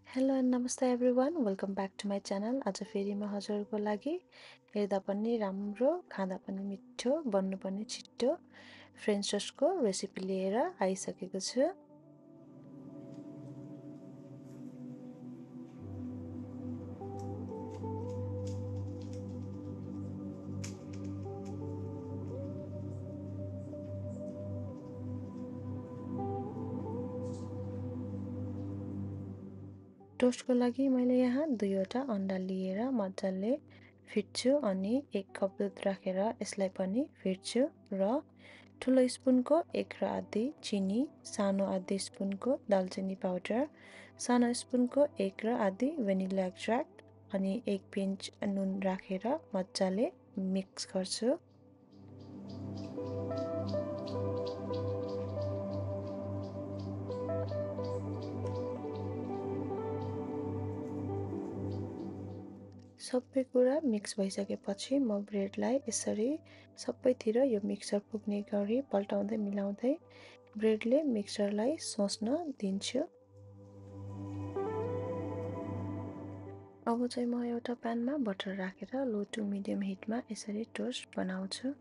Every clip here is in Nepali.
हेलो एन्ड नमस्ते everyone welcome back to my channel. आज फेरि म हजुरको लागि हेर्दा पनि राम्रो, खाँदा पनि मिठो, बन्नु पनि छिट्टो फ्रेन्च टोस्टको रेसिपी लिएर आइसकेको छु। टोस्टको लागि मैले यहाँ 2वटा अन्डा लिएर मजाले फिट्छु अनि 1 कप दुध राखेर यसलाई पनि फिट्छु र ठुलो स्पुनको 1 र आधी चिनी, सानो आधी स्पुनको दालचिनी पाउडर, सानो स्पुनको 1 र आधी भेनिला एक्स्ट्र्याक्ट अनि 1 पिन्च नुन राखेर मजाले मिक्स गर्छु। सबै कुरा मिक्स भइसकेपछि म ब्रेडलाई यसरी सबैतिर यो मिक्सर पुग्ने गरी पल्टाउँदै मिलाउँदै ब्रेडले मिक्सरलाई सोच्न दिन्छु। अब चाहिँ म एउटा प्यानमा बटर राखेर लो टु मिडियम हिटमा यसरी टोस्ट बनाउँछु।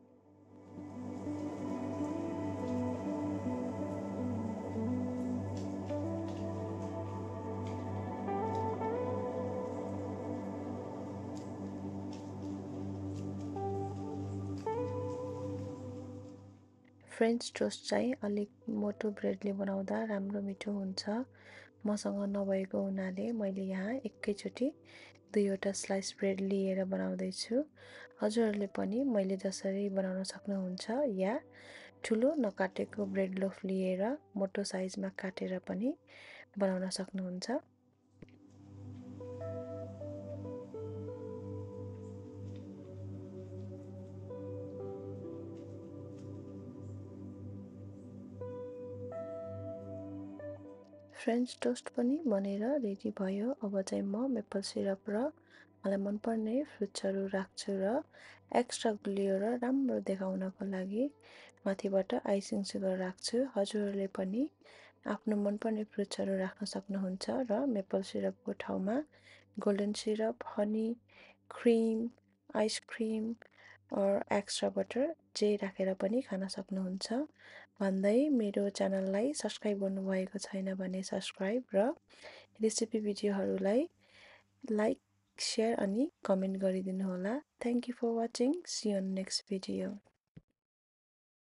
फ्रेन्च टोस्ट चाहिँ अलिक मोटो ब्रेडले बनाउँदा राम्रो मिठो हुन्छ। मसँग नभएको हुनाले मैले यहाँ एकैचोटि 2वटा स्लाइस ब्रेड लिएर बनाउँदैछु। हजुरहरूले पनि मैले जसरी बनाउन सक्नुहुन्छ या ठुलो नकाटेको ब्रेड लोफ लिएर मोटो साइजमा काटेर पनि बनाउन सक्नुहुन्छ। फ्रेन्च टोस्ट पनि बनेर रेडी भयो। अब चाहिँ म मेपल सिरप र मलाई मनपर्ने फ्रुट्सहरू राख्छु र एक्स्ट्रा ग्लियो र राम्रो देखाउनको लागि माथिबाट आइसिङ सुगर राख्छु। हजुरहरूले पनि आफ्नो मनपर्ने फ्रुट्सहरू राख्न सक्नुहुन्छ र मेपल सिरपको ठाउँमा golden syrup, honey, cream, ice cream extra butter जे राखेर पनि खान सक्नुहुन्छ। भन्दै मेरो च्यानललाई सब्सक्राइब गर्नुभएको छैन भने सब्सक्राइब र रेसिपी भिडियोहरूलाई लाइक, सेयर अनि कमेन्ट गरिदिनु होला। Thank you for watching. See you on next video.